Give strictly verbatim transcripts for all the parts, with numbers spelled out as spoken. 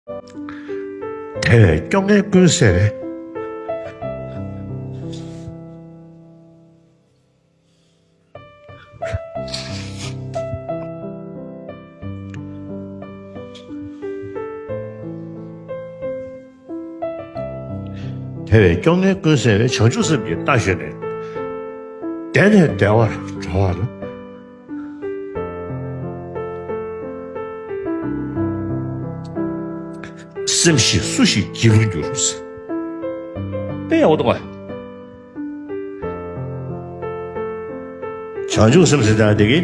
དེ་བས་སྐྱོ་ངལ་ཀུན་སེལ་བའི། དེ་བས་སྐྱོ་ངལ་ཀུན་སེལ་བའི། བྱང་ཆུབ་སེམས་ཀྱི་རྟ་ཞོན་ནས། བདེ་ནས་བདེ་བར་འགྲོ་བ་ལ། སེམས་ཤེས་སུ་ཞིག་སྒྱིད་ལུག་འགྱུར། དཔེ་ཡག་པོ་འདུག་ག་བྱང་ཆུབ་སེམས་ཟེར་ཡག་དེ་གི་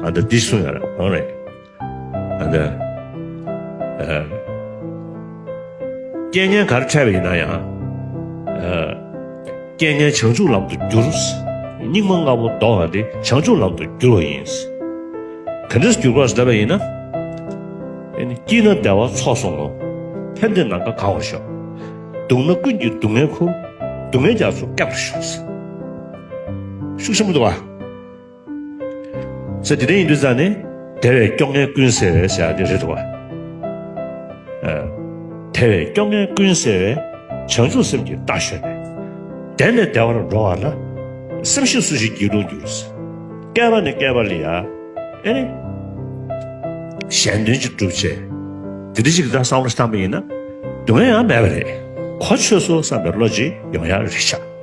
ཨ་ད་འདི་གསུངས་ཡོད་རེད། གང་རེད། ཨ་ད་ཨ་རྐྱེན་ངན་ག་རེ་འཕྲད་པ་ཡིན་ན་ཡང་། ཨ་རྐྱེན་ངན་བྱང་ཆུབ་ལམ་དུ་བསྒྱུར། སྙིགས་མ་ལྔ་པོ་ལྡོག་པ་དེ་བྱང་ཆུབ་ལམ་དུ་བསྒྱུར་བ་ཡིན། ག་འདྲས་བསྒྱུར་དགོས་ཟེར་བ་ཡིན་ན། ཨེ་ནི་སྐྱིད་ན་བདེ་བ་ཚོགས་བསོད་ནམས། ཕན་བདེ་ནམ་མཁའ་གང་བར་ཤོག་སྡུག་ན་ཀུན་གྱི་སྡུག་བསྔལ་ཁུར། སྡུག་བསྔལ་རྒྱ་མཚོ་བསྐལ་པར་ཤོག་ཤུགས་ཆེན་པོ་འདུག་ག་ཟེར། དེ་འདྲ་ཡིན་དུས་ཙང་ནས་དེ་བས་སྐྱོ་ངལ་ཀུན་སེལ་བའི་ཟེར་ཡག་དེ་རེད་འདུག་ག་ཨ། དེ་བས་སྐྱོ་ངལ་ཀུན་སེལ་བའི། བྱང་ཆུབ་སེམས་ཀྱི་རྟ་ཞོན་ནས། བདེ་ནས་བདེ་བར་འགྲོ་བ་ལ། སེམས་ཤེས་སུ་ཞིག་སྒྱིད་ལུག་འགྱུར། བསྐལ་པ་ནས་བསྐལ་པ་ལ་ཡ། ཨེ་ནི། གཞན་དོན་ཅིག་སྒྲུབ་བྱས། དེ་འདྲ་ཞིག་ད་བསམ་བློ་བཏང་པ་ཡིན་ན། སྡུག་བསྔལ་ཡང་མེད་པ་རེད། གོ་ཆོད་སོང་བསམ་པའི་བློ་ཅིག་ཡོང་ཡག་རེད་ཤག